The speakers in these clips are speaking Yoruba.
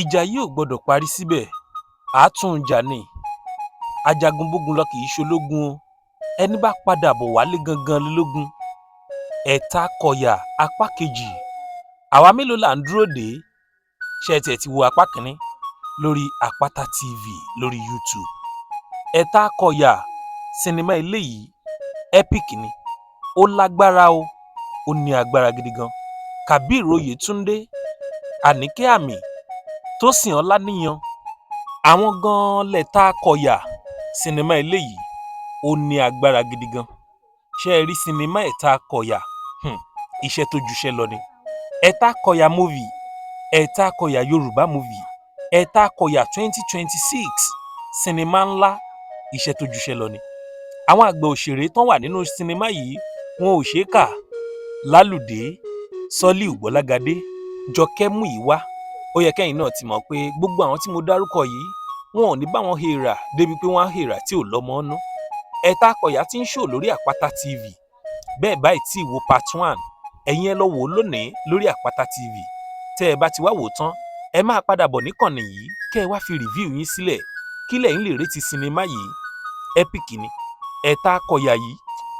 Ìjà yìí ò gbọ́dọ̀ parí síbẹ̀, àá tún un jà ní. Ajagun bógun lọ kì í ṣológun o. Ẹni bá padà bọ̀ wálé gangan lológun. Ẹ̀ta Kọ̀yà apá kejì, àwa mélòó là ń dúró dè é? Ṣé ẹ tiẹ̀ ti wo apá kínní lórí Àpáta TV lórí YouTube? Ẹ̀ta Kọ̀yà, sinimá eléyìí epic ni, ó lágbára o, ó ní agbára gidi gan. Kabir Oyètúndé, Àníkẹ́ Àmì, Tósìn Ọláníyan, àwọn gan-an lẹ̀ta Kọ̀yà. Sinimá eléyìí, ó ní agbára gidi gan. Ṣé ẹ rí sinimá Ẹ̀ta Kọ̀yà? Iṣẹ́ tó juṣẹ́ lọ ni. Ẹ̀ta Kọ̀yà movie, Ẹ̀ta Kọ̀yà Yorùbá movie, Ẹ̀ta Kọ̀yà 2026, sinimá ńlá, iṣẹ́ tó juṣẹ́ lọ ni. Àwọn àgbà òṣèré tán wà nínú sinimá yìí, wọn ò ṣeé kà. Lálùdé, Sọ́líù Gbọ́lágadé, Jọkẹ́ Múyìwá. Ó yẹ kẹ́yìn náà ti mọ̀ pé gbogbo àwọn tí mo dárúkọ yìí, wọn ò ní bá wọn hèèrà débi pé wọ́n á hèèrà tí ò lọ́mọ nú. Ẹ̀ta Kọ̀yà ti ń show lórí Àpáta TV. Bẹ́ẹ̀ báyìí tí wo part one, ẹ̀yin ẹ lọ wò ó lónìí lórí Àpáta TV. Tẹ́ ẹ bá ti wá wò ó tán, ẹ máa padà bọ̀ níkànnì yìí kẹ́ ẹ wá fi review yín sílẹ̀. Kí lẹ̀yin lè rate sinimá yìí? Epic ni Ẹ̀ta Kọ̀yà yìí,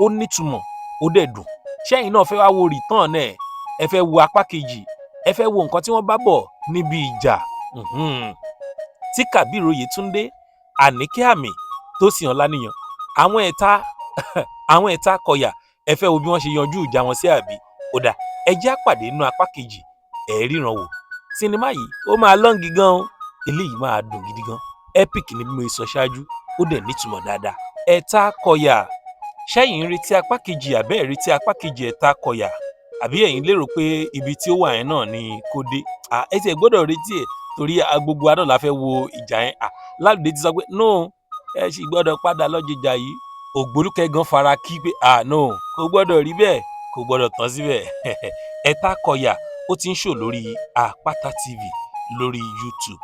ó nítumọ̀, ó dẹ̀ dùn. Ṣẹ́yìn náà fẹ́ wá wo return ẹ̀? Ẹ fẹ́ wo apá kejì? Ẹ fẹ́ wo nǹkan tí wọ́n bá bọ̀ níbi ìjà tí Kabir Oyètúndé, Àníkẹ́ Àmì, Tósìn Ọláníyan, àwọn ẹ̀ta Kọ̀yà? Ẹ fẹ́ wo bí wọ́n ṣe yanjú ìjà wọn sí àbí? Ó dà, ẹ jẹ́ á pàdé nínú apá kejì. Ẹ̀ ríran wò sinimá yìí, ó máa long gan o. Eléyìí máa dùn gidi gan. Epic ni bí mo sọ ṣáájú, ó dẹ̀ nítumọ̀ dáadáa. Ẹ̀ta Kọ̀yà, ṣẹ́yìn ń retí apá kejì àbẹ́ ẹ̀ retí apá kejì Ẹ̀ta Kọ̀yà, àbí ẹ̀yin lérò pé ibi tí ó wà yẹn náà ni kó dé? Ẹ tiẹ̀ gbọ́dọ̀ retí ẹ̀ torí gbogbo wa náà la fẹ́ wo ìjà yẹn. Lálùdé ti sọ pé no, ẹ sì gbọ́dọ̀ padà lọ jìjà yìí. Ògbólúkẹ́ gan fara kí pé ah no, kò gbọ́dọ̀ rí bẹ́ẹ̀, kò gbọ́dọ̀ tán síbẹ̀. Ẹ̀ta Kọ̀yà, ó ti ń show lórí Àpáta TV lórí YouTube.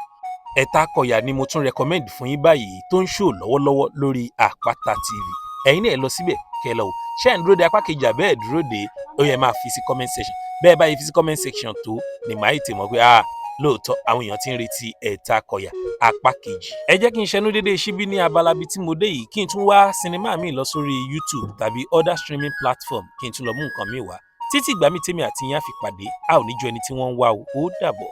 Ẹ̀ta Kọ̀yà ni mo tún recommend fún yín báyìí tó ń show lọ́wọ́lọ́wọ́ lórí Àpáta TV. Ẹ̀yin náà ẹ lọ síbẹ̀ kẹ́ ẹ lọ wò. Ṣé ẹ̀ ń dúró de apá kejì àbẹ́ ẹ̀ dúró de? Ó yẹ máa fi sí comment section. Bẹ́ẹ̀ báyìí fi sí comment section tó ní màá ètè mọ̀ pé ah, lóòótọ́ àwọn èèyàn ti ń retí Ẹ̀ta Kọ̀yà apá kejì. Ẹ jẹ́ kí n ṣẹnu déédéé síbí ní abala bíi tí mo dé yìí, kí n tún wá sinimá mi lọ sórí YouTube tàbí other streaming platform, kí n tún lọ mú nǹkan mi wá. Títí ìgbà mi tèmi àti yín á fi pàdé, a ò ní ju ẹni tí wọ́n ń wá o. Ó dàbọ̀.